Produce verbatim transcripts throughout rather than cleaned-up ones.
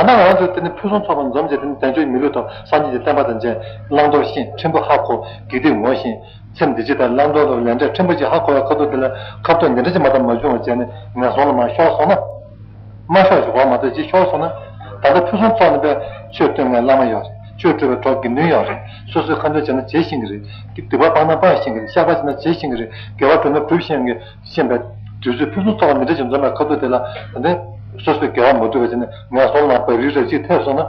ད་ལྟ་ང་ཚོས་དེ་ནི་ཕུན་སུམ་ཚོགས་པ་འཛོམས་བྱས། དེ་ནི་བྱང་ཆུབ་མི་ལུས་དང་སངས་རྒྱས་ཀྱི་བསྟན་པ་དང་མཇལ། བླང་དོར་ཤེས། ཕྲན་བུ་ཧ་གོ། དགེ་སྡིག་ངོ་ཤེས། སེམས་བདེ་སྐྱིད་དང་བླང་དོར་དང་ལས་འབྲས་ཕྲན་བུ་ཅིག་ཧ་གོ་བའི་ཁ་ཐུག་དེ་ལ་ཁ་ཕྱོགས་འདི་འདྲ་ཅིག་མ་གཏོགས་མ་བྱུང་བ་བྱས་ནས་ངན་སོང་ལ་མར་ཤོར་སོང་ན། མ་ཤོར་ཞིག་གོ་མ་གཏོགས་ཅིག་ཤོར་སོང་ན། ད་ལྟ་ཕུན་སུམ་ཚོགས་ནས་པའི་ཆོས་སྟོན་མཁན་བླ་མ་ཡོད་རེད། ཆོས་སྒྲུབ་པའི་གྲོགས་དགེ་འདུན་ཡོད་རེད། སོ་སོའི་ཁ་འདོན་བྱས་ན་བྱེད་ཤེས་ཀྱི་རེད། སྡིག་པ་སྤངས་ན་སྤང་ཤེས་ཀྱི་རེད། བཤགས་པ་བྱས་ན་བྱེད་ཤེས་ཀྱི་རེད། དགེ་བ་སྒྲུབ་ན་སྒྲུབ་ཤེས་ཀྱི། ཤེས་པའི་དུས་ཚོད་ཕུན་སུམ་ཚོགས་པ་འདི་འདྲ་ཅིག་འཛོམས་པའི་ཁ་ཐུག་དེ་ལ། ད་ལྟ་སོ་སོའི་དགེ་བ་མ་སྒྲུབ་པ་བྱས་ནས་ངན་སོང་ལ་བབས་རིགས་རབ་ཅིག་ཐེབས་སོང་ན།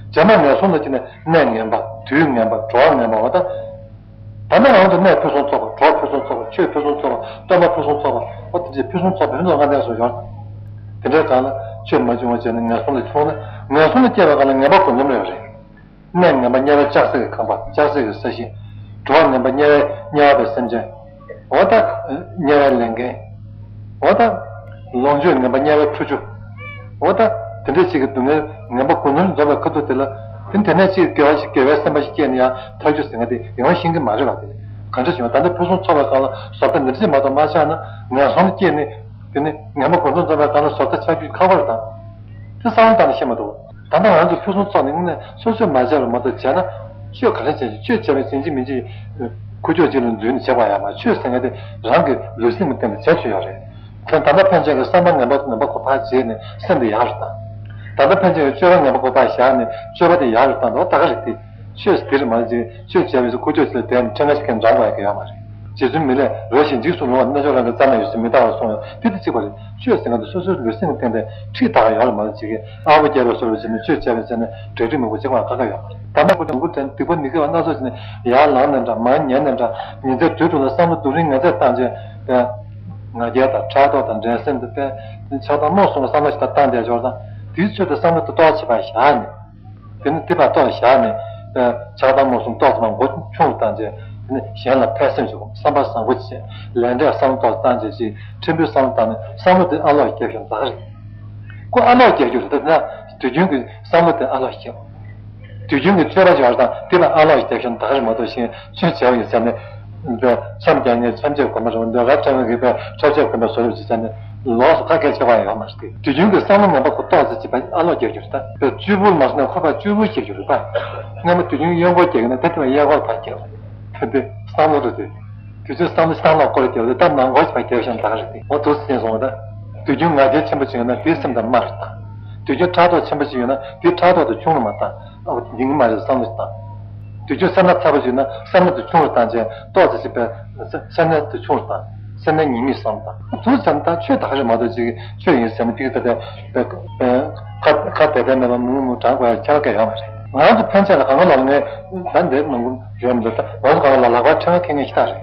རྗེས་མ་ངན་སོང་ལ་ཅིག་ནས་གནས་ངན་པ། དུས་ངན་པ། འགྲོ་བ་ངན་པ། འོ་ད། ད་ལྟ་ང་ཚོ་གནས་ཕུན་སུམ་ཚོགས་པ། གྲོགས་ཕུན་སུམ་ཚོགས་པ། ཆོས་ཕུན་སུམ་ཚོགས་པ། སྟོན་པ་ཕུན་སུམ་ཚོགས་པ། ཨོ་དེ་འདྲའི་ཕུན་སུམ་ཚོགས་པ་ཕུན་ཚོགས་ལྔ་ལྡན་སོགས་ཡོད། དེ་འདྲའི་སྒང་ལ་ཆོས་མ་བྱུང་བ་བྱས་ནས་ངན་སོང་ལ་མཆོངས་ན། ངན་སོང་ལ་སྐྱེ་བའི་སྒང་ལ་ངན་པ་གོ་འཛོམས་རེ་རེད། གནས་ངན་པ་དམྱལ་བའི་ལྕགས་སྲེག་གི་ཁང་པ། ལྕགས་སྲེག་གི་ས་གཞི། འགྲོ་བ་ངན་པ་དམྱལ་བའི་དམྱལ་བ་པའི་སེམས་ཅན། འོ་ད། དམྱལ་བའི་ལས་མཁན། འོ་ད། ལོངས་སྤྱོད་ངན་པ་དམྱལ་བའི་ཁྲོ་ཆུ། འོ་ད། དེ་འདྲ་ཅིག་གི་སྡུག་བསྔལ་ངན་པ་གོ་འཛོམས་འཛོམས་པའི་ཁ་ཐུག་དེ་ལ། དེ་དེ་ནས་ཅིག་དགེ་བ་ཞིག་དགེ་བའི་སེམས་པ་ཞིག་སྐྱེས་ནས་ཡང་ཐར་རྒྱུ་ཟེར་མཁན་དེ་ཡོང་ཤེས་ཀྱི་མ་རེད་པ། དེ་གང་འདྲ་ཞིག་ཡོང་། ད་ལྟ་ཕུན་སུམ་ཚོགས་པའི་སྒང་ལ་བཟོ་ལྟ་འདི་འདྲ་ཅིག་མ་གཏོགས་མ་ཆགས་ན། ངན་སོང་ལ་སྐྱེས་ནས། དེ་ནི་ངན་པ་གོ་འཛོམས་འཛོམས་པའི་སྒང་ལ་བཟོ་ལྟ་ཆགས་རྒྱུ་ཁག་པོ་རེད་ད། དེ་བསམ་བློ་བཏང་ནས་ཤེས་མ་ཐུབ། ད་ལྟ་ང་ཚོ་ཕུན་སུམ་ཚོགས་ནས་དངོས་གནས་སོ་སོས་མ་བྱས་པ་མ་གཏོགས་བྱས་ན། ཆོས་ག་རེ་བྱས་ཀྱི། ཆོས་བྱས་པ་ཡིན་གཅིག་མིན་གཅིག་ཁུ་ཁྱོག་གཅིག་ལ་འཛུལ་ནས་བྱེད་པ་ཡང་མ། ཆོས་ཟེར་མཁན་དེ་རང་གི་ལུས་སེམས་ཀྱི་སྟེང་ལ་བྱེད་ཆོག་ཡོད་རེད། དེ་ད་ལྟ་ཕན་ཆད་ཀྱི་བསམ་པ་ངན་པ་ངན་པ་ཁོ་ཕར་བྱས་ནས་སེམས་དེ་ཡག་རུ་བཏང་། ད་ལྟ་ཕན་ཆད་ཀྱི་སྤྱོད་པ་ངན་པ་ཁོ་ཕར་བཞག་ནས་སྤྱོད་པ་དེ་ཡག་རུ་བཏང་། འོ་ད་ག་རེད་དེ། ཆོས་དེར་མ་ཅིག་ཆོས་བྱས་པའི་ཁུ་ཁྱོག་ཅིག་ལ་བསྡད་ནས་ཕྲེང་བ་ཞིག་ཁྱེར་འགྲངས་དགོས་ཡ་གི་ཡོད་མ་རེད། རྗེ་བཙུན་མི་ལས་རོ་ཞིག་འཇིགས་སུ་རུང་བ། རྣལ་འབྱོར་རང་གི་རྩ་ན་ཡོད་ཟེར་མི་རྟག་པར་གསུངས་ཡོད། དེ་དང་གཅིག་པ་རེད། ཆོས་ཟེར་མཁན་དེ་སོ་སོའི་ལུས་སེམས་ཀྱི་སྟེང་དེ་ཁྲིད་བཏང་ཡོད་རེད་མ་གཏོགས། ཅིག་གིས་ཨ་བོ་རྒྱལ་པོ་བཟོ་རུ་བྱས་ནས་ཆོས་བྱས་པ་བྱས་ནས་གྲ་སྒྲིག་མང་པོ་བྱེད་པ་ག་ག་ཡོད་མ་རེད། ད་ལྟ་ཁོ་ཚོ་འགུ་དྲན་སྡིག་པ་མི་དགེ་བ་སྣ་ཚོགས་བྱས་ནས་ཡར་ལངས་ནས་འདྲ། མར་ཉལ་ནས་འདྲ། ཉིན་མཚན་དུས་དྲུག་ལ་བསམ་བློ་རྡོ་རིང་ངེས་ཚད་བཏང་བྱས་ཏེ། ང་རྒྱལ་དང་ཕྲག་དོག་དང་འགྲན་སེམས་དང་། དཔེ་ཆགས་སྡང་རྨོངས་གསུམ་ལ་བསམ་བློ་ཞིག་བཏང་བསྡད་ཡོད་ཙང་། དེའི་ཚོད་དུ་བསམ་བློ་དེ་ཏོག་ཙམ་ཕར་བཞག་ནས། དེ་ནི་དེ་ཕར་ཏོག་བཞག་ནས། ཨ། ཆགས་སྡང་རྨོངས་གསུམ་ཏོག་ཙམ་མགོ་ཆུང་རུ་བཏང་བྱས། དེ་ནི་གཞན་ལ་ཕན་སེམས་ཤིག། བསམ་པ་བཟང་པོ་བྱས། ལས་འབྲས་བསམ་བློ་ཏོག་ཙམ་བཏང་བྱས་ཅིག། ཕྲན་བུའི་བསམ་བློ་བཏང་ནས་བསམ་བློ་དེ་ཨ་ལོག་རྒྱབ་ཤོག་ད་ག་རེད། ཁོ་ཨ་ལོག་རྒྱབ་རྒྱུ་རེད། ད་ན་དུས་རྒྱུན་གྱི་བསམ་བློ་དེ་ཨ་ལོག་རྒྱབ། དུས་རྒྱུན་གྱི་སྤྱོད་པ་ཡོད་དང་དེ་ལ་ཨ་ལོག་རྒྱབ་ཤོག་ད་ག་རེད་མ་གཏོགས། གཞན་ཆོས་བྱས་པ་ཡིན་ཟེར་ནས། འཆམ་རྒྱག་མཁན་འཆམ་བྱེད་དགོས་མ་རེད། འདོད་ཁ་ཕྲ་མོ་གིས་པའི་འཁྲབ་བྱེད་དགོས་མ་བཟོ་རེད་ཅེས་བྱས་ནས་ལོགས་སུ་ཁ་སྐད་ཆེ་བ་ཡོད་མ་རེད། དུས་རྒྱུན་གྱི་བསམ་བློ་ངན་པ་ཁོ་ཏོག་ཙམ་ཅིག་ཕར་ཨ་ལོག་རྒྱག་རྒྱུ་རེད། ད་དཔེ་གཅེར་བུར་མ་སོང་ན་ཁོ་ཕར་གཅེར་བུར་བྱེད་རྒྱུ་རེད་པ། སྔ་མ་དུས་རྒྱུན་གཡས་སྐོར་རྒྱག་གི་ན་ད་དེ་བས་གཡས་སྐོར་ཕར་རྒྱག་རེད། དེ་དེ་བསམ་བློ་རེད་དེ། དུས་ཚོད་བསམ་བློ་བསམ་བློ་སྐོར་རྒྱག་དེ་ད་ནང་སྐོར་ཞིག་ཕར་རྒྱག་བཞིན་ད་ག་རེད་དེ། འོ་ཐུགས་སུ་ཆེན་སོང་བ་ད། དུས་རྒྱུན་ང་རྒྱལ་ཆེན་པོ་ཅིག་ཡོད་ན་དེ་སེམས་དང་དམའ་རུ་བཏང་། དུས་རྒྱུན་ཕྲག་དོག་ཆེན་པོ་ཅིག་ཡོད་ན་དེ་ཕྲག་དོག་དེ་ཆུང་རུ་མ་བཏང་། ཨ་ཡིན་གྱི་མ་རེད་བསམ་བློ་ཞིག་བཏང་། དུས་རྒྱུན་སེར་སྣ་ཚ་པོ་ཞིག་ན་སེར་སྣ་དེ་ཆུང་རུ་བཏང་བྱས་ཏོག་ཙམ་ཞིག་པའི་སེར་སྣ་དེ་ཆུང་རུ་བཏང་། སེར་སྣའི་ཉེས་དམིགས་བསམ་བཏང་། དུ་བྱས་ན་ད་ཆོས་ད་ག་རེད་མ་གཏོགས་ཅིག་ཆོས་ཡིན་ཟེར་ན་དེ་གི་ད་ལྟ་ཁ་ཁ་བདེ་བདེ་མེད་པ་མུ་མུ་དྲང་དགོས་ཡ་ཁྱད་པར་ག་ཡོད་མ་རེད། ང་ཚོ་ཕན་ཆད་ལ་གང་ག་ལོག་ངས་ད་འདིར་ནང་ཁུལ་ཡོད་མི་འདུག་ད་ང་ཚོ་གང་ག་ལ་ལག་པར་ཕྲེང་བ་འཁྱེར་མཁན་ཤ་སྟག་རེད།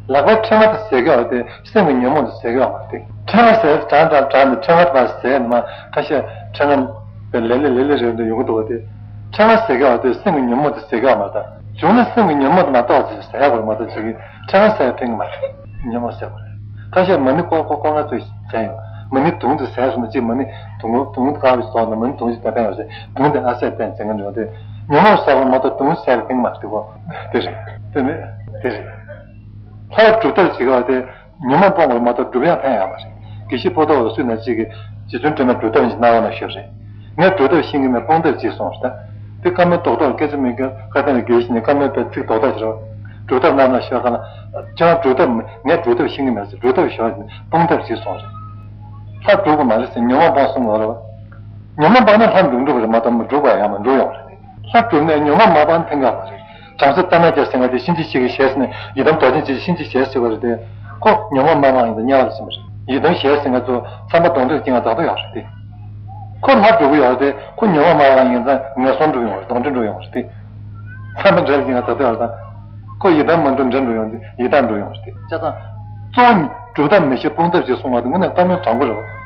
ལག་པའི་ཕྲེང་བ་དེ་ཟད་ཀྱི་ཡོད་དེ་སེམས་ཀྱི་ཉོན་མོངས་དེ་ཟད་ཀྱི་ཡོད་མ་རེད། ཕྲེང་བ་ཟད་དྲག་དྲག་དྲག་ནས་ཕྲེང་བ་དེ་ཟད་ནས་མ་ཁ་ཤས་ཕྲེང་བ་དེ་ལེ་ལེ་ལེ་ལེ་རེད་འདུག་ཡོང་གི་འདུག་བ་དེ། ཕྲེང་བ་ཟད་ཀྱི་ཡོད་དེ་སེམས་ཀྱི་ཉོན་མོངས་དེ་ཟད་ཀྱི་ཡོད་མ་རེད། ད་བྱུང་ན་སེམས་ཀྱི་ཉོན་མོངས་དེ་མ་གཏོགས་ཟད་ཟད་ཡག་པོ་རེད་མ་གཏོགས་ཅིག་གིས་ཕྲེང་བ་ཟད་ཡག་ཕན་གྱི་མ་རེད། ཉོན་མོངས་ཟད་པ་རེད། ཁ་ཤས་མ་ཎི་ཀོ་ཀོ་ཀོ་ལྔ་ཚོས་ཟད་ཡོང་། མ་ཎི་དུང་དེ་ཟད་སོང་ན་ཅིག་མ་ཎི་དུང་དུང་དཀར་བ་ཞིག་བཙོངས་ན་མ་ཎི་དུང་ཞིག་ད་ཕན་ཡོད་ཟེར་དུང་དེ་ཨ་ཟད་བསྟན་ཟེར་མཁན་འདྲ་བ་དེ། ཉོན་མོངས་ཟད་པ་མ་གཏོགས་དུང་ཟད་པ་ཕན་གྱི་མ་རེད་དེ་གོ། དེ་རེད། དེ་ནི་དེ་རེད། ལྷ་སྒྲུབ་ཐབས་བྱེད་ཀྱི་བ་དེ། ཉོན་མོངས་སྤོང་བར་མ་གཏོགས་སྒྲུབ་ཡང་ཕན་ཡོད་མ་རེད། དགེ་བཤེས་ཕོ་ཐོག་སུ་ན་གཅིག་གིས་རྗེ་བཙུན་སྒྲོལ་མའི་སྒྲུབ་ཐབས་ཅིག་གནང་རོགས་གནང་ཞུས་པ་རེད། ངས་སྒྲུབ་ཐབས་ཤེས་ཀྱི་མེད་སྤོང་ཐབས་ཅིག་གསུངས་པ་རེད། དེ་བཀའ་མོལ་རྡོག་རྡོག་སྐད་ཆ་མི་དགོས། བཀའ་བསྟན་ལ་དགེ་བཤེས་ནས་བཀའ་མོལ་པའི་ཚིག་རྡོག་རྡོག་ཅིག་རེད། སྒྲུབ་ཐབས་གནང་རོགས་གནང་ཞུས་པ་གང་ལ། ཁྱེད་རང་སྒྲུབ་ཐབས་ངས་སྒྲུབ་ཐབས་ཤེས་ཀྱི་མེད་ཟེར། སྒྲུབ་ཐབས་ཞུས་པ་ནི་སྤོང་ཐབས་ཅིག་གསུངས་པ་རེད། ལྷ་སྒྲུབ་དགོས་མ་རེད་ཟེར། ཉོན་མོངས་སྤོང་གསུང་གི་ཡོད་རེད་བ། ཉོན་མོངས་སྤངས་ན་ལྷ་སྒྲུབ་འགྲོ་གི་རེད་མ་གཏོགས་མི་སྒྲུབ་པ་ཡང་མི་འགྲུབ་ཡོང་བ་རེད། ལྷ་སྒྲུབ་ནས་ཉོན་མོངས་མ་སྤངས་ཕན་གྱི་མ་རེད། བྲམ་ཟེ་ཏཱ་ན་ཛྙཱ་ཟེར་མཁན་དེ་གཤིན་རྗེ་གཤེད་ཀྱི་ཞལ་ཟེར་ནས་ཡི་དམ་རྡོ་རྗེ་འཆང་གཤིན་རྗེ་ཞལ་ཟེར་བ་རེད་དེ། ཁོ་ཉོན་མོངས་མ་སྤངས་ཡིན་ཙང་དམྱལ་བ་ལ་ཕྱིན་པ་རེད། ཡི་དམ་ཞལ་ཟེར་མཁན་ཚོ་ཚངས་པ་གདོན་འདྲེ་ལ་སྐྱེ་ཡག་ད་ལྟ་ཡོད་རེད་དེ། ཁོ་ལྷ་སྒྲུབ་ཀྱི་ཡོད་རེད་དེ། ཁོ་ཉོན་མོངས་མ་སྤངས་ཡིན་ཙང་ངན་སོང་འགྲོ་ཡོང་རེད། གདོན་འདྲེ་འགྲོ་ཡོང་རེད་དེ། ཚངས་པ་འདྲེ་ལ་སྐྱེ་ཡག་ད་ལྟ་ཡོད་རེད་ད། ཁོ་ཡི་དམ་མ་འགྲོ་འདྲེ་འགྲོ་ཡོང་དེ་ཡི་དྭགས་འགྲོ་ཡོང་རེད་དེ། བྱས་ཙང་། གཙོ་བོ་སྒྲུབ་ཐབས་མི་ཤེས་སྤོང་ཐབས་ཅིག་གསུང་བ་དེ་དངོས་གནས་བཀའ་མོལ་དྲང་པོ་རེད་བ།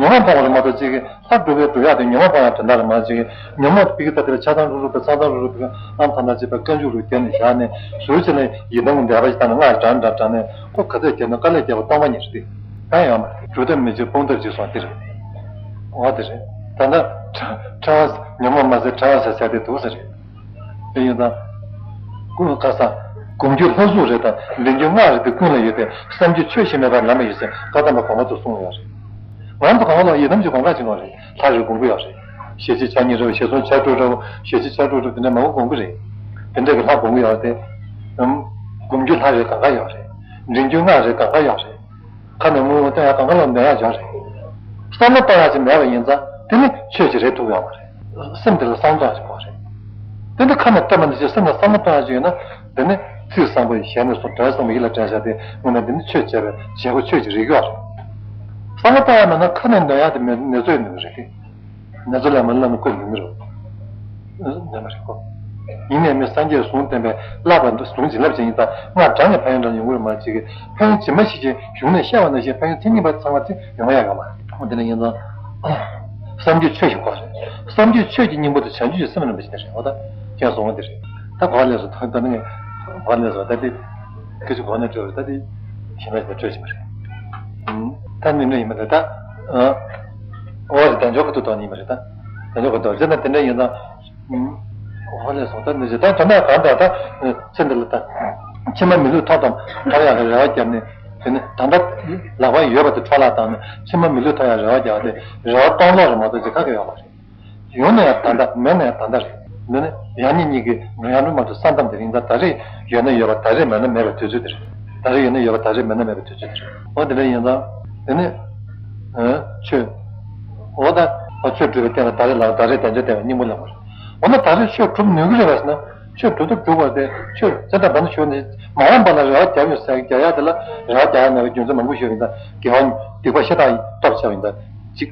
ཉོན་མོངས་སྤོང་བ་རེད་མ་གཏོགས་ཅིག་གིས། ལྷ་སྒྲུབ་པའི་སྒྲུབ་ཡག་དེ་ཉོན་མོངས་སྤོང་ཡག་དོན་དག་རེད་མ་གཏོགས་ཅིག་གིས། ཉོན་མོངས་དེ་གི་ད་དེ་ལ་ཆགས་སྡང་རུག་རུག་དང་ཚང་ཚང་རུག་རུག་དང་ཨམ་ཐང་ཐང་བྱེད་པའི་རྐང་མཇུག་རུ་བརྒྱབ་ནས་བཞག་ནས་ཟུར་བྱས་ནས་ཡི་དམ་གྱི་བཟླས་པ་ཞིག་བཏང་ནས་སྔགས་འདྲ་འདྲ་བགྲངས་ནས་ཁོ་ག་ཚོད་བརྒྱབ་ན་དཀའ་ལས་བརྒྱབ་པ་སྟོང་པ་ཉིད་རེད་དེ། ཕན་ཡོད་མ་རེད། སྒྲུབ་ཐབས་མི་བྱེད་སྤོང་ཐབས་བྱེད་སོང་དེ་རེད། འོ་དེ་རེད། ད་ལྟ་ཕྲ་ཕྲ་བ་ཉོན་མོངས་མ་ཟད་ཕྲ་བ་ཟད་ཟད་དེ་འདུག་ས་རེད། དེ་ཡིན་ཙང་། ཀུན་ཁ་སང་། སྒོམ་རྒྱུ་ལྷ་གཟུགས་རེད་དང་ལེན་རྒྱུ་སྔགས་རེད་དེ་ཀུན་ལ་ཡོད་དེ་བསམ་རྒྱུ་ཆོས་ཤིག་མེད་པར་ལམ་མ་ཡིན་ཟེར་བཀའ་གདམས་པ་གོང་མ་ཚོས་གསུངས་ཡོད་རེད། ང་ཚོ་གང་ལ་ཡི་དམ་གྱི་སྒོམ་ཁ་ཅིག་ཡོད་རེད། ལྷ་རེད་སྒོམ་གྱི་ཡོད་རེད། ཞེ་གཅིག་བྱ་གཉིས་རེད། ཞེ་གསུམ་བྱ་དྲུག་རེད། ཞེ་གཅིག་བྱ་དྲུག་རེད། དེ་འདྲ་མང་པོ་སྒོམ་གྱི་རེད། དེ་འདྲ་གི་ལྷ་སྒོམ་གྱི་ཡོད་རེད་དེ། ཨམ། སྒོམ་རྒྱུ་ལྷ་རེད་གང་ག་ཡོད་རེད། འདྲེན་རྒྱུ་སྔགས་རེད་གང་ག་ཡོད་རེད། ཁ་ནས་དངུལ་བཏོན་ཡག་གང་ག་ལ་འདོན་ཡག་ཡོད་རེད། བསམ་བློ་གཏོང་ཡག་ཅིག་མེད་པ་ཡིན་ཙང་དེ་ནི་ཆོས་ཅིག་རེད་ཐུབ་ཡོད་མ་རེད། སེམས་དེ་ལ་བསམ་བློ་གཏོང་ཡག་ཅིག་དགོས་རེད། དེ་འདྲ་ཁ་ནས་བཏོན་པ་འདི་ཅིག་སེམས་ལ་བསམ་བློ་གཏོང་ཡག་ཅིག་ཡོད་ན། དེ་ནི་ཚིག་བཟང་པོ་ཞལ་ནས་གསུངས། དོན་བཟང་པོ་ཡིད་ལ་དྲན་བྱ་སྟེ། དངོས་གནས་འདི་ནི་ཆོས་བྱས་པའི་བྱེད་སྒོ་ཆོས་ཀྱི་རིགས་ཡོད་རེད། བསམ་བློ་གཏོང་ཡག་མེད་ན་ཁ་ནས་འདོན་ཡག་དེ་མེད་ནེ་ཙོའི་ནུས་རེད་དེ། ནེ་ཙོ་ལས་མ་བསླབས་ན་ཁོས་འདོན་གྱི་རེད། འདོན་པ་རེད་ཁོ། ཡིན་ནའི་མི་སངས་རྒྱས་གསུང་བསྟན་པའི་བསླབ་པ་འདི་གཟུངས་བྱིན་རླབས་ཅན་ཡིན་ཙང་སྔགས་བགྲང་ནས་ཕན་ཡོན་འདྲ་ཡོང་གི་རེད་མ་གཅིག་གིས་ཕན་ཡོན་ཇི་མ་ཞིག་ཅིག་གཞུང་ནས་བཤད་པ་ནང་བཞིན་ཕན་ཡོན་མཚན་ཉིད་པ་ཚང་བ་ཅིག་ཡོང་ཡག་ཡོད་མ་རེད། འོ་དེ་འདྲ་ཡིན་ཙང་། བསམ་རྒྱུ་ཆོས་ཞིག་དགོས་རེད། བསམ་རྒྱུ་ཆོས་ཀྱི་སྙིང་པོ་དེ་བྱང་ཆུབ་ཀྱི་སེམས་རིན་པོ་ཆེ་དེ་རེད། འོ་ད་ཁྱེད་གསུང་བ་དེ་རེད། ད་གོ་བ་ལེན་སོང་། ད་ད་ནི་གོ་བ་ལེན་སོང་། ད་དེ་སྐད་ཆ་གོ་ནས་སྤྲོད་རེད། ད་དེ་གཞན་པ་ཞིག་ལ་སྤྲོད་བཞིན་པ་རེད། ད་ནི་འདྲ་ཡིན་པ་རེད་ད། འོ་རེད། དལ་འབྱོར་གྱི་ཐོག་ནས་ཡིན་པ་རེད་ད། དལ་འབྱོར་གྱི་ཐོག་བྱས་ན་དེ་འདྲ་ཡིན་ཙང་། འོ་ལས་སོང་། ད་འདི་ཅི་ད་དོན་དག་གང་ལྟར་ད། ཚེ་འདི་ལ་ད། ཕྱི་མ་མི་ལུས་ཐོབ་ཐང་ཐོབ་ཡག་གི་རེ་བ་བརྒྱབ་ནས། དེ་ནི་ད་ལྟ་ལག་པ་ཡོད་པ་དེ་འཕྲོ་བརླག་བཏང་ནས་ཕྱི་མ་མི་ལུས་ཐོབ་ཡག་རེ་བ་བརྒྱབ་སྟེ་རེ་བ་སྟོང་ལོག་རེད་མ་གཏོགས་ཅི་ག་གེ་ཡོད་མ་རེད། ཡོང་ན་ཡང་ད་ལྟ་མེད་ན་ཡང་ད་ལྟ་རེད། འདི་ནི་ཡང་སྙིང་གཉིས་ཀྱི་ཡང་སྙིང་མ་གཏོགས་ས་མཚམས་དེ་རིང་ད་ད་རེས་ཡོད་ན་ཡོད་པ་ད་རེས་མེད་ན་མེད་པའི་དུས་ཚོད་དེ་རེད། ད་རེས་ཡོད་ན་ཡོད་པ་ད་རེས་མེད་ན་མེད་པའི་དུས་ཚོད་དེ་རེད། འོ་དེ་འདྲ་ཡིན་ཙང་དེ་ནི། ཆོས། འོ་ད། ཆོས་སྒྲུབ་པའི་སྟེང་ལ་ད་རེས་ལ་ད་རེས་དལ་འབྱོར་ལྡན་པའི་སྙིང་པོ་ལེན་དགོས་རེད། འོ་ན་ད་རེས་ཆོས་སྒྲུབ་ནུས་ཀྱི་རེད་པས་ཟེར་ན། ཆོས་སྒྲུབ་ཐབས་སྒྲུབ་པ་དེ་ཆོས་བྱེད་དང་བར་ན་ཞུ་ནས་མ་འོངས་པ་ལ་རེ་བ་བརྒྱབ་ཡོད་ཟེར་རྒྱག་ཡག་དེ་ལ་རེ་བ་རྒྱག་ཡག་མེད་པའི་རྒྱུ་མཚན་མང་པོ་ཞིག་ཡོད་པ་ཡིན་ཙང་དགེ་བ་སྡིག་པ་ཤ་སྟག་སྟོབས་ཆེ་བ་ཡིན་ཙང་གཅིག་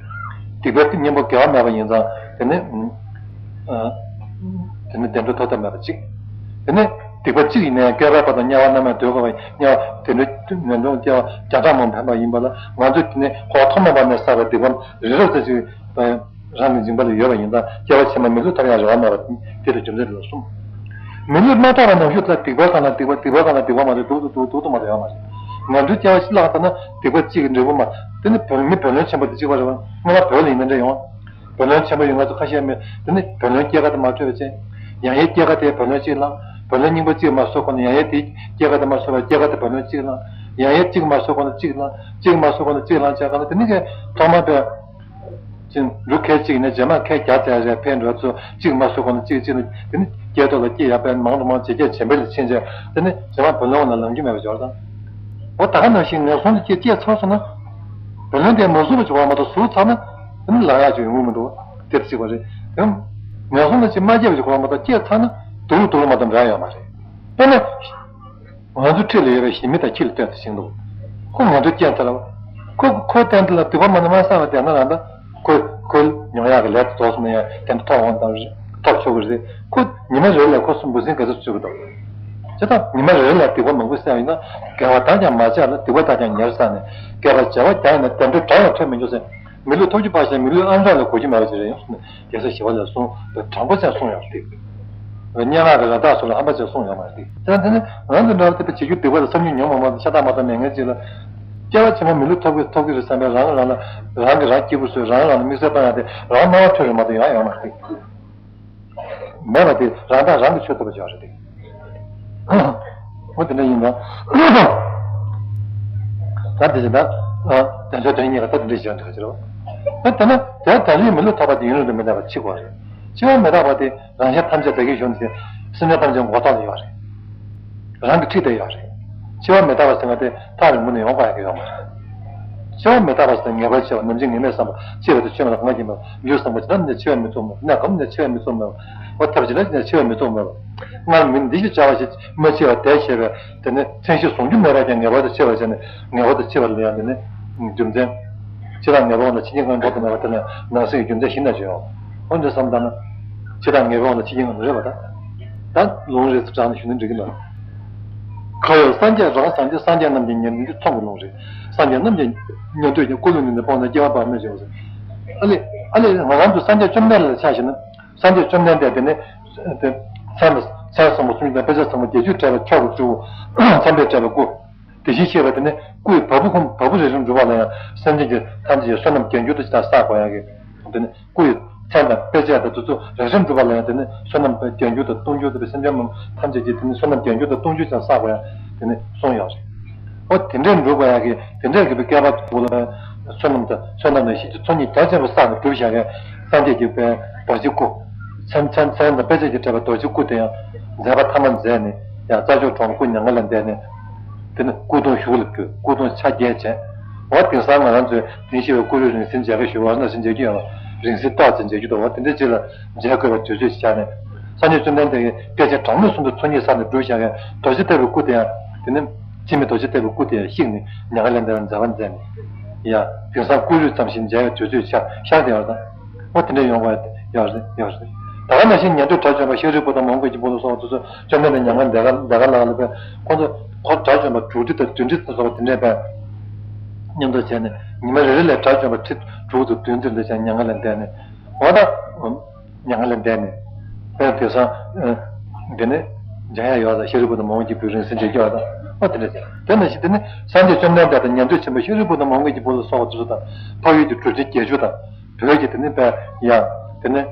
སྡིག་པའི་གཉེན་པོ་དགེ་བ་མེད་པ་ཡིན་ཙང་དེ་ནི། དེ་ནི་བདེ་འགྲོ་ཐོབ་ཐབས་མེད་པ་གཅིག་དེ་ནི་སྡིག་པ་གཅིག་ཡིན་ནའི་བསྐལ་པའི་བར་དུ་དམྱལ་བ་རྣམ་པར་སྡོད་དགོས་པ་ཡིན་ན་བདེ་འགྲོ་ངན་འགྲོ་སྐྱེ་བ་བརྒྱ་ཕྲག་མང་པོ་འཕེན་པ་ཡིན་པ་ལ་ང་ཚོས་དེ་ནི་འཁོར་བ་ཐོག་མེད་པ་ནས་བསགས་པའི་སྡིག་པ་རེ་རེ་ཙམ་ཞིག་རང་གི་སྦྱིན་པ་ལ་ཡོད་པ་ཡིན་ཙང་སྐྱེ་བ་ཕྱི་མ་མི་ལུས་ཐོབ་ཡག་རེ་བ་མེད་པ་དེ་ལ་རྒྱུ་མཚན་དེ་ལ་གསུམ། མི་ལུས་མ་ཐོབ་པ་ནང་བཞིན་དུ་སྡིག་པ་གང་ལ་སྡིག་པ་སྡིག་པ་གང་ལ་སྡིག་པ་མ་ཐོབ་སྡུག་ཏུ་སྡུག་སྡུག་ཏུ་མ་ཐོབ་ཡོད་མ་རེད། ང་ཚོའི་སྐྱེ་བ་ཕྱི་ལ་ཐོབ་ན་སྡིག་པ་གཅིག་གི་འབྲས་བུ་མ། དེ་ནི་བུ་མི་བུ་ལོན་ཆེན་པོ་དེ་གཅིག་པ་རེད་བ། སྔོན་མ་བུ་ལ་ཡིན་ན་འདྲ་ཡོང་། བུ་ལོན་ཆེན་པོ་ཡོད་ང་ཚོ་ཁ་ཤས་མེད་དེ་ནི་བུ་ལོན་སྐྱེས་ཀ་དེ་མ་འཕྲོད་པ་བྱས། ཡང་ཡང་སྐྱེས་ཀ་དེ་བུ་ལོན་གཅིག་བླངས། བུ་ལོན་རྙིང་པ་གཅིག་མ་གསོ་གོ་ན་ཡང་ཡང་དེ་སྐྱེས་ཀ་དེ་མ་གསོ་བར་སྐྱེས་ཀ་དེ་བུ་ལོན་གཅིག་བླངས། ཡང་ཡང་གཅིག་མ་གསོ་གོ་ན་གཅིག་བླངས། གཅིག་མ་གསོ་གོ་ན་གཅིག་བླངས་བྱས་ག་ལ་དེ་ནི་གས་ཐོག་མ་པས། ཅིང་འབྲུ་ཁལ་གཅིག་ནས་རྗེས་མ་ཁལ་བརྒྱ་དེ་རེ་ཕན་འགྲོ་ཚུལ་གཅིག་མ་གསོ་གོ་ན་གཅིག་གཅིག་ནས་དེ་ནི་སྐྱེས་ཐོག་ལ་སྐྱེས་ཡག་པས་མང་དུ་མང་ཇེ་རྒྱས་ཇེ་འཕེལ་ལ་ཕྱིན་བྱས་དེ་ནི་རྗེས་མ་བུ་ལོན་ལ་ལང་རྒྱུ་མེད་པ་འབྱོར་དང་། འོ་ད་ག་ནང་བཞིན་ངན་སོང་དུ་སྐྱེས་སྐྱེས་ཚར་སོང་ན། བུ་ལོན་དེ་མ་བཟོ་བ་ཅིག་བ་མ་གཏོགས་ཟུར་ཚར་ན། དེ་ནི་ལག་ཡག་ཅིག་ཡོང་གི་མི་འདུག་དེ་གཅིག་པ་རེད། དེ་ངན་སོང་ལ་ཅིག་མ་སྐྱེས་པ་ཅིག་བ་མ་གཏོགས་སྐྱེས་ཚར་ན་དུག་ལུག་དུག་ལུག་མ་གཏོགས་འགྲོ་ཡ་ཡོད་མ་རེད། དཔེར་ན། ང་ཚོ་འཁྲིས་ལ་ཡོད་པའི་ཞི་མི་དང་ཁྱི་ལ་ལྟོས་ཏེ་ཤིང་འདུག་ཁོ་ང་ཚོ་སྐྱེས་ཚར་བ། ཁོ་ཁོ་གཏན་དུ་ལ་སྡིག་པ་མ་ནི་མ་བསགས་པ་བསྡད་ན་རང་ད། ཁོས་ཁོའི་མྱོང་ཡག་གི་ལས་དེ་རྫོགས་སོང་ན་ཡང་དེ་འདྲ་ཐོབ་འོང་དང་། ཐོབ་ཆོག་གི་རེད། ཁོ་ཉི་མ་རེ་ལ་ཁོ་སུ་འབུ་སྲིན་ག་ཚོད་བཙུགས་ཀྱི་འདུག་ཇི་ལྟར་ཉི་མ་རེ་ལ་སྡིག་པ་མང་པོ་བསགས་ཡིན་ན་དགེ་བ་དག་ཀྱང་མ་བྱས་ལ་སྡིག་པ་དག་ཀྱང་ཉེར་བསགས་ནས་དགེ་བ་བྱས་པ་ཀྱང་ཡིན་ན་བདེ་འགྲོ་གྲངས་ཡང་འཕྲད་མི་འགྱུར་ཟེར། མི་ལུས་ཐོབ་རྒྱུ་ཕར་བཞག་མི་ལུས་ཨ་མྲ་ལ་གོ་རྒྱུ་མེད་པ་ཞིག་རེད་ཡོང་སོང་ནས་རྒྱལ་སྲས་ཞི་བ་ལྷས་གསུངས་པའི་དྲང་པོ་ཅན་གསུངས་ཡོད་རེད། སྙན་ངག་གི་ར་དྭགས་སོགས་ལ་ཧམ་པ་ཅན་གསུངས་ཡོད་མ་རེད། དེ་ལ་དེ་ནི་ང་ཚོ་འདྲ་བ་དེ་བྱེད་རྒྱུ་སྡིག་པ་དང་བསམ་རྒྱུ་ཉོན་མོངས་པ་དང་ཤ་སྟག་མ་གཏོགས་མེད་མཁན་ཅིག་ལ། སྐྱེ་བ་ཕྱི་མ་མི་ལུས་ཐོབ་ཀྱི་ཐོབ་ཀྱི་རེད་བསམ་པའི་རང་རང་ལ་རང་གིས་རང་སྐྱིད་པོ་བཟོས་རང་རང་ལ་དམིགས་བསལ་བཏང་ཡག་དེ་རང་སྣང་བ་འཕྲོད་རེད་མ་གཏོགས་ཡོང་ཡག་ཡོད་མ་རེད། མེད་པ་དེ་རང་དང་རང་གི་ཆོས་ཐོབ་པ་ཅིག་ཡོད་རེད་དེ། འོ་དེ་འདྲ་ཡིན་ན། ད་དེ་བཞིན་ད། དལ་འབྱོར་དོན་གཉིས་ཀ་ད་དེ་འདྲ་ཞིག་ཡོང་དུས་ཁ་ཅིག་རེད་བ། ད་དེ་ན་དེ་དལ་འབྱོར་མི་ལུས་ཐོབ་པ་དེ་ཡུན་རིང་དུ་མི་གནས་པ་འཆི་དགོས་རེད། འཆི་བ་མི་རྟག་པ་དེ་རང་གཞན་ཐམས་ཅད་བདག་གིས་གཞོམ་སྟེ་སེམས་ཅན་ཐམས་ཅད་མགོ་ཐོག་ལ་ཡོད་རེད། རང་གི་འཁྲིས་དེ་ཡོད་རེད། འཆི་བ་མི་རྟག་པ་ཟེར་བ་དེ་ཐག་རིང་པོ་ནས་ཡོང་དགོས་ཡག་གི་ཡོད་མ་རེད། འཆི་བ་མི་རྟག་པ་ཟེར་ངེས་པར་འཆི་བ་ནམ་འཆི་ངེས་མེད་བསམ་པ་འཆི་བ་དེ་ཆོས་མ་ལ་གང་ཡིན་པ་ལུས་བསམ་པ་ཇི་ལྟར་ནས་འཆི་བ་མི་རྟག་མེད་པ་གནས་སྐབས་ནས་འཆི་བ་མི་རྟག་མེད་པ་འོ་ཐབས་ཇི་ལྟར་ནས་འཆི་བ་མི་རྟག་མེད་པ། སྔར་མི་འདི་ཞེས་བྱ་བ་ཞིག་མ་འཆི་བ་དེ་ཤེས་པས་དེ་ནི་མཚན་གཞི་བཟུང་རྒྱུ་མེད་པར་ཀྱང་ངེས་པར་དུ་འཆི་བར་བྱས་ནས་ངེས་པར་དུ་འཆི་བ་ལ་ཡང་དེ་ནི་རྒྱུ་མཚན། འཆི་བདག་ངེས་པའི་དབང་དུ་འཆི་རྐྱེན་གང་འགྲོ་དུ་མེད་པ་དེ་ལ་ནང་གསེས་ཀྱི་རྒྱུ་མཚན་ཞིག་ན་བརྗོད་འོང་། འོ་འདི་བསམ་བཏང་ན། འཆི་བདག་ངེས་པའི་དབང་དུ་འཆི་རྐྱེན་གང་འགྲོ་རེད་པ་ད། ད་ལུང་རེད་ཚུལ་དྲངས་ནས་ཞུ་ན་འགྲིག་གི་འདུག་གང་ཡང་སངས་རྒྱས་རང་སངས་རྒྱས་སངས་རྒྱས་རྣམས་ཀྱི་ཉན་ཐོས་འདི་ཚོང་གི་ལུང་རེད། སངས་རྒྱས་རྣམས་ཀྱི་ཉན་ཐོས་ཀྱི་ཀུན་སློང་ནི་འདི་སྤངས་ནས་སྐྱེ་བ་བར་མེད་ཅེས་ཟེར། ཨ་ལེ། ཨ་ལེ་ང་རང་ཚོ་སངས་རྒྱས་བཅོམ་ལྡན་འདས་ལ་ཆ་བཞག་ན། སངས་རྒྱས་བཅོམ་ལྡན་འདས་དེ་ནི། དེ། མཚན་དང་མཚན་བཟང་པོ་སུམ་ཅུ་དང་དཔེ་བྱད་བཟང་པོ་བརྒྱད་ཅུས་སྤྲས་པའི་མཆོག་གི་སྤྲུལ་སྐུ། མཚན་དཔེས་སྤྲས་པའི་སྐུ། དེ་བཞིན་གཤེགས་པ་དེ་ནི་སྐུ་ཡི་བ་སྤུ་ཁུང་བ་སྤུ་རེ་རེ་འགྲུབ་པ་ལ་ཡང་སེམས་ཅན་གྱི་ཐམས་ཅད་ཀྱི་བསོད་ནམས་རྒྱས་འགྱུར་དུ་ཇི་ལྟར་བསགས་དགོས་ཡག་གི། དེ་ནི་སྐུ་ཡི་མཚན་དང་དཔེ་བྱད་དང་དེ་ཚོ་རེ་རེ་འགྲུབ་པ་ལ་ཡང་དེ་ནི་བསོད་ནམས་རྒྱས་འགྱུར་དང་གཏོང་འགྱུར་དུ་སེམས་ཅན་རྣམས་ཐམས་ཅད་ཀྱི་དེ་ནི་བསོད་ནམས་རྒྱས་འགྱུར་དང་གཏོང་འགྱུར་ཀྱང་བསགས་དགོས་ཡག་དེ་ནི་གསུངས་ཡོད་རེད། འོ་དེ་འདྲའི་འགྲུབ་པ་ཡག་གི་དེ་འདྲའི་གི་བསྐལ་པ་དུ་ལ་བསོད་ནམས་དང་བསོད་ནམས་ལ་ཤེས་ཀྱི་ཚོགས་གཉིས་རྒྱ་ཆེན་པོ་བསགས་ནས་གྲུབ་བཞག་གི་སངས་རྒྱས་ཀྱི་དཔལ། རྡོ་རྗེ་སྐུ། མཚན་མཚན་མཚན་དང་དཔེ་བྱད་ཀྱིས་སྤྲས་པའི་རྡོ་རྗེ་སྐུ་དེ་ཡང་མཛད་པ་ཐ་མ་མཛད་ནས་ཡང་རྩྭ་མཆོག་གྲོང་ལ་སྐུ་མྱ་ངན་ལས་འདས་ནས། དེ་ནས་སྐུ་གདུང་ཞུགས་ལ་བཀོད། སྐུ་གདུང་ཆ་བརྒྱད་བྱས། འོ་དེང་སང་ང་རང་ཚོས་དེང་ཞེས་པའི་སྐུ་རུས་རིང་བསྲེལ་མཇལ་ཁ་ཞུ་བ་ནང་བཞིན་མཇལ་རྒྱུ་ཡོད་ལ། རིང་བསྲེལ་རྟགས་ཅན་མཇལ་རྒྱུ་འདུག་བ། དེ་འདྲའི་རྗེས་ལ་མཇལ་དགོས་པའི་དུས་ཚོད་ཅིག་བཞག་ནས། སངས་རྒྱས་བཅོམ་ལྡན་འདས་ཀྱིས་སྐད་ཆ་གྲངས་མེད་གསུམ་དུ་ཚོགས་གཉིས་ས་ནས་བསྒྲུབས་བཞག་པའི་རྡོ་རྗེ་ལྟ་བུའི་སྐུ་དེ་ཡང་དེ་ནི་འཆི་མེད་རྡོ་རྗེ་ལྟ་བུའི་སྐུ་དེ་ཡང་བཤིག་ནས་མྱ་ངན་ལས་འདས་པར་མཛད་པ་མཛད་ནས། ཡ། དེང་སང་སྐུ་རུས་ཙམ་ཞིག་མཇལ་བའི་དུས་ཚོད་ཆགས་ཤར་དེ་ཡོད་དང་། འོ་དེ་འདྲ་ཡོང་བ་ཡོད་རེད་ཡོད་རེད། ད་ག་ནང་བཞིན་ཉན་ཐོས་དགྲ་བཅོམ་པ་ཤཱ་རིའི་བུ་དང་མོའུ་འགལ་གྱི་བུ་ལ་སོགས་པ་དེ་ཚོ་བཅོམ་ལྡན་འདས་མྱ་ངན་འདས་ཁ་འདས་ཁ་ལ་ལ་བས་ཁོང་ཚོ་ཁོ་དགྲ་བཅོམ་པ་དྲུག་ཁྲི་དང་བདུན་ཁྲི་ཙམ་སོགས་པ་དེ་འདྲས་བས་མཉམ་དུ་བྱས་ནས་ཉི་མ་རེ་རེ་ལ་དགྲ་བཅོམ་པ་ཁྲི་དྲུག་དང་བདུན་ཙམ་འདི་བྱས་མྱ་ངན་ལས་འདས་ནས། འོ་ད་མྱ་ངན་ལས་འདས་ནས་དཔེ་དེང་སང་འདི་ནི་འཇམ་དབྱངས་ཡོད་ལ་ཤཱ་རིའི་བུ་དང་མོའུ་འགལ་གྱི་བུས་རིང་བསྲེལ་མཇལ་རྒྱུ་ཡོད་དང་། འོ་དེ་འདྲ་བྱས། དེ་ནང་བཞིན་དེ་ནི་སངས་རྒྱས་བཅོམ་ལྡན་འདས་དང་ཉན་ཐོས་ཆེན་པོ་ཤཱ་རིའི་བུ་དང་མོའུ་འགལ་གྱི་བུ་ལ་སོགས་པ་དེ་ཚོ་དང་འཕགས་ཡུལ་གྱི་གྲུབ་ཆེན་བརྒྱད་ཅུ་དང་། བོད་ཀྱི་དེ་ནི་དཔེ་ཡང་དེ་ནི་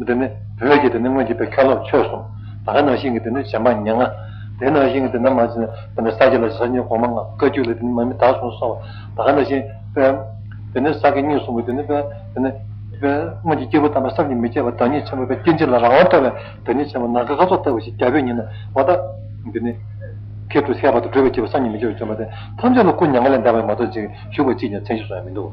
དེ་ནི་བོད་ཀྱི་དེ་ནི་སྔོན་གྱི་དཔེ་མཁན་སློབ་ཆོས་གསུམ། ད་ག་ནང་བཞིན་གྱི་དེ་ནི་གཞན་ཕན་ཉེར་ལྔ། དེ་ནང་བཞིན་གྱི་དེ་ནི་མ་ཅི་དེ་ནི་ས་སྐྱ་ལ་སངས་རྒྱས་གོང་མ་ལྔ། བཀའ་བརྒྱུད་ལ་དེ་ནི་མ་ནི་དྭགས་གསུམ་སོགས། ད་ག་ནང་བཞིན་དཔེ་དེ་ནི་ས་དགེ་བསྙེན་གསུམ་གྱི་དེ་ནི་དཔེ་དེ་ནི་དཔེ་སྔོན་གྱི་སྐྱེས་བུ་དམ་པ་བསམ་གྱིས་མི་ཁྱབ་པ་བདག་ཉིད་ཆེན་པོ་དཔེ་སྐྱེ་མཆེད་ལ་རང་དབང་ཐོབ་པའི་བདག་ཉིད་ཆེན་པོ་ནམ་མཁའ་སྐར་ཚོགས་ལྟ་བུ་ཞིག་རྒྱལ་པོས་ཉིད་ནས་འོ་ད་དེ་ནི་ཁྱད་དུ་བསད་པ་དང་སྒྲུབ་པའི་སྐྱེས་བུ་བསམ་གྱིས་མི་ཁྱབ་པ་བྱུང་བ་དེ་ཐམས་ཅད་ལ་སྐུ་མྱ་ངན་ལས་འདས་པ་མ་གཏོགས་ཅིག་བཞུགས་པ་གཅིག་ཀྱང་མཚན་ཞུ་ས་ཡང་མི་འདུག།